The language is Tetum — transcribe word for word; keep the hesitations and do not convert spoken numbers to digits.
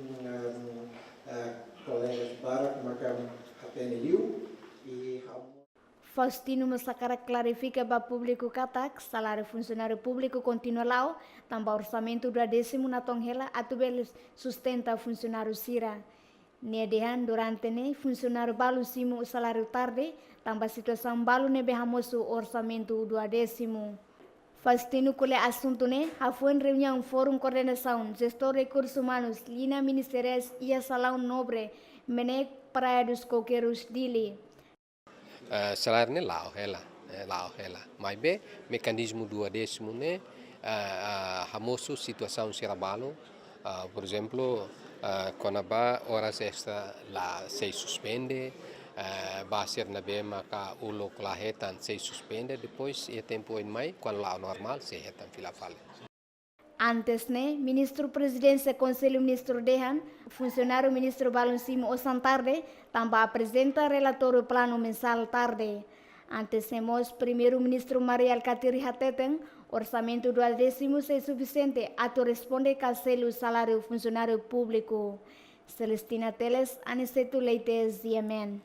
Em, eh, kolega barak maka hatene liu, i ha'u Faustino mós hakarak klarifika ba públiku katak saláriu funsionáriu públiku kontinua la'o, tanba orsamentu duodésimu natoon hela atu bele sustenta funsionáriu sira. Nia dehan durante ne'e funsionáriu balu simu saláriu tarde, tanba situasaun balu ne'ebé hamosu orsamentu duodésimu. Faustino ko'alia asuntu ne'e hafoin reuniaun Fórum Koordenasaun Jestór Rekursus Umanus liña ministeriais iha Salaun Nobre, MNEK, Praia dos Coqueiros, Dili. Eh, saláriu ne'e la'o hela, eh, la'o hela. Maibé mekanizmu duodésimu ne'e, eh, eh, hamosu situasaun sira balu, eh, por ezemplu, eh, kona-ba oras extra la sei suspende, eh, ba sira ne'ebé maka uluk la hetan sei suspende, depois iha tempu oin mai, kuandu la'o normál, sei hetan fila fali. Antes ne'e, Ministru Prezidénsia Konsellu Ministru dehan, funsionáriu ministru balun simu osan tarde, tanba aprezenta relatóriu planu mensál tarde. Antes ne'e mós, Primeiru-Ministru Mari Alkatiri hateten, orsamentu duodésimu sei sufisiente atu responde ka selu saláriu funsionáriu públiku. Celestina Teles, Aniceto Leite, G M N.